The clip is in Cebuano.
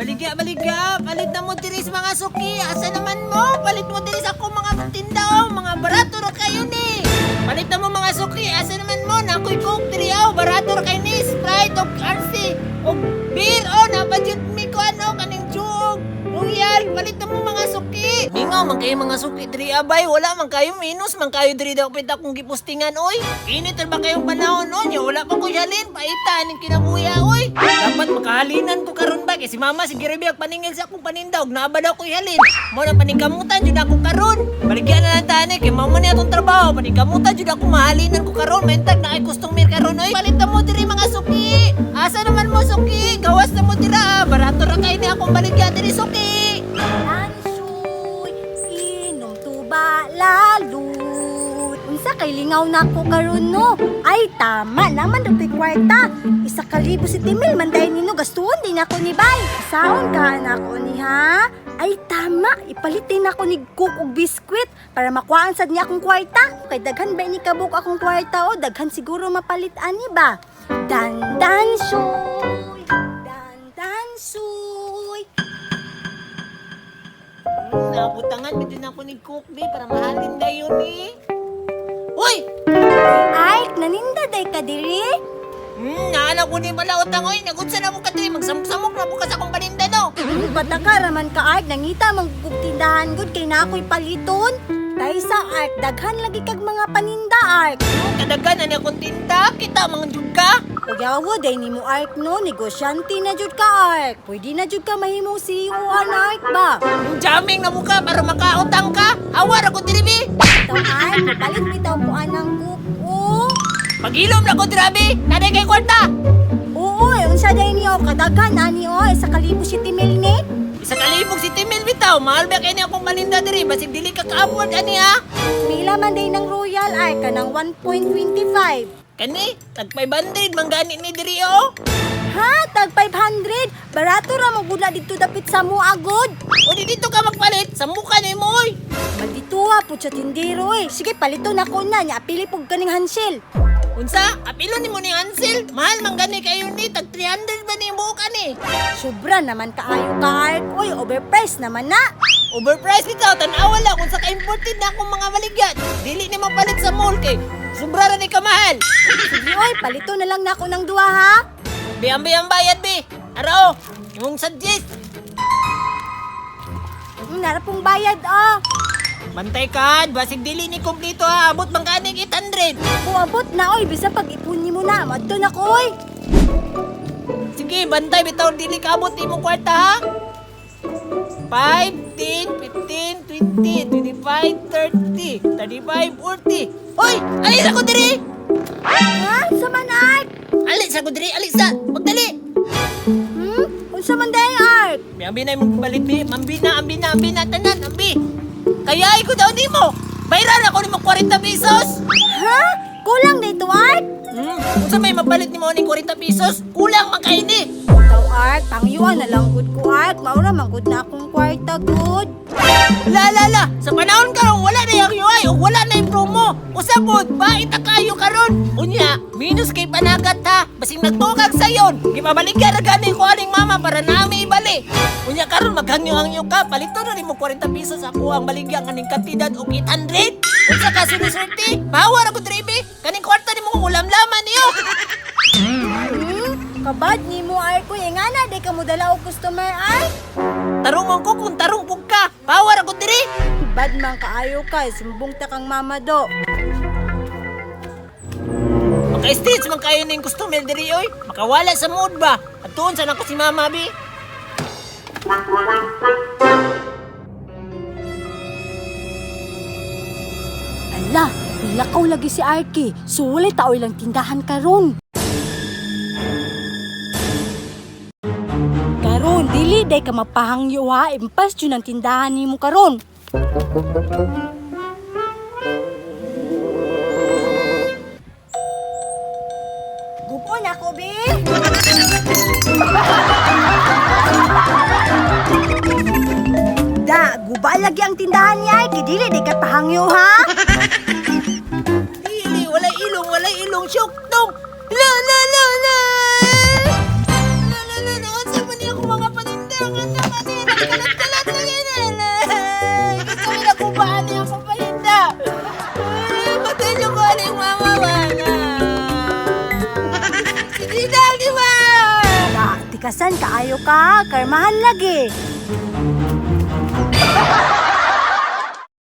Baligya, baligya. Palit na mo diri sa mga suki. Asa naman mo? Palit mo diri sa akong mga tinda oh. Mga barato ra kayo ni. Palit na mo mga suki. Asa naman mo? Nakoy Coke diri oh. Barato ra kayo ni. Sprite og RC og beer oh. Napadyot mi ko ano kaning juog. Royal, palit na mo mga suki. Mingaw man kayo mga suki diri abay, wala man kayo minus man kayo diri daw pita kung gipustingan oy. Init ra ba kayong panahon oy? Nya wala pa ko yalin, paita ning kinabuya oy. Dapat makahalinan ko karon ba kay si mama sige ra biyag paningil sa akong paninda og naa ba daw ko halin. Mo na paningkamutan jud ako karon. Baligyan na lang tani kay mao man ni atong trabaho, paningkamutan jud ako mahalinan ko karon. Mentag na ay customer karon oy. Palit na mo diri mga suki. Asa naman mo suki? Gawas na mo dira. Barato ra kay ni akong baligya diri suki. Lansoy, inom tuba lalo. Unsa kay lingaw nako karon no? Ay tama naman daw to'y kwarta. 1,000 si Timil man dahil nino gastuon din ako ni Bay. Saon ka nako ni ha? Ay tama, ipalit din ako ni cook og biskwit para makuhaan sad niya akong kwarta. Kay daghan ba ni kabuk akong kwarta o daghan siguro mapalit ani ba? Dan suy, dan suy. Nabutangan ba din ako ni Cook, be, para mahalin na yun eh. Uy! Ay, naninda day ka diri? Naala ko ni malautang, oy. Nagunsa na mo ka diri. Magsamok-samok na bukas akong paninda, no? Pataka raman ka Ark, nangita manggug tindahan gud kay na ako'y paliton. Taysa Ark, daghan lagi kag mga paninda Ark. Kadagan na niya akong tinta. Kita, mga jud ka. Uyawa day nimo Ark no, negosyante na jud ka Ark. Pwede na jud ka mahimong CEO an Ark ba? Jamming na mo ka para makautang ka. Awar ako diri, be. Bitaw Ark, palit bitaw ko anang cook oh. Pag-ilom na ko diri, be. Naday kay kwarta. Oo, eh, unsa day niyo kadaghan ani oh, 1,000 si Timil ni. 1,000 si Timil bitaw. Mahal ba kay niya akong paninda diri? Basig dili ka ka-afford ani ha. Pila man day ng Royal Ark kanang 1.25. Kani, tag 500 man gani ni diri oh. Ha? Tag 500? Barato ra mo gud na dito dapit sa mo agod. O di dito ka magpalit, sa mukha ni mo oy. Maldituha po sa tindero eh. Sige, palito na ko na. Nya, pili po kaning Hansel. Unsa? Apilo ni mo ni Hansel? Mahal man gani kayo ni tag 300 ba ni buok ani? Sobra naman kaayo ka, Ark. Uy, overpriced naman na. Overpriced bitaw, tan-awa lang kung sa ka-imported na akong mga baligyan. Dili ni mapalit sa mall kay sobra ra ni kamahal. Sige, oy, palito na lang na ako ng duha, ha? Bi ambi ang bayad bi. Arao, imong suggest. Nara pong bayad, oh. Bantay ka, basig dili ni kompleto ha. Abot man gani 800. Uabot na, oy. Bisa pag ipon mo na. Madto na ko, oy. Sige, bantay bitaw dili ka abot imong kwarta ha. 5, 10, 15, 20, 25, 30, 35, 40. Hoy, alis ako diri. Ha? Sa man, Ark? Alis ako diri, alis sa. Magdali. Hmm? Unsa man day, Ark? May ambi na imong palit bi. Ambi na, ambi na, ambi na tanan, ambi. Kaya ko daw nimo. Bayran ako nimo 40 pesos. Ha? Kulang na ito, Ark? Unsa may mapalit nimo ni 40 pesos? Kulang man kay ni. Ikaw, Ark, pangyuan na lang gud ko, Ark. Maura man gud na akong kwarta, gud. La la la, sa panahon karon wala na yung UI ug wala na yung promo. Usa pod, bait na kayo karon. Unya, minus kay panagat ha. Basing nagtukag sayon. Gipabaligya ra gani ko aning mama para nami ibali. Unya karon maghangyo-hangyo ka, palito na nimo 40 pesos ako ang baligya kaning kantidad og 800. Unsa ka suniswerte? Power ako dribe. Kaning kwarta nimo kung ulam-laman niyo. Kabad ni mo, Ark. Uy, nga na, di ka mo dala og customer, Ark. Tarungon ko kung tarong pug ka. Power ako diri. Bad man kaayo ka, sumbong ta kang mama do. Maka-stitch man kayo ning customer diri oy. Makawala sa mood ba? Atuon sa nako si mama bi. Ala, nilakaw lagi si Arky. So walay tao ilang tindahan karon. Karon, dili day ka mapahangyo ha. Impas yun ang tindahan nimo karon. Gupon ako, be. Da, guba lagi ang tindahan niya. Arky. Dili day ka pahangyo ha. Dili, walay ilong, walay ilong. Syok tong. La la la la. La la la la. Unsa man niya akong mga paninda? Mga tama niya, nagkalat-kalat na ganyan. Gusto mo na kubaan niya akong pahinda. Ay, patay niyo ko aling mama ba? Sige na, di ba? Da, tikasan kaayo ka, karmahan lagi.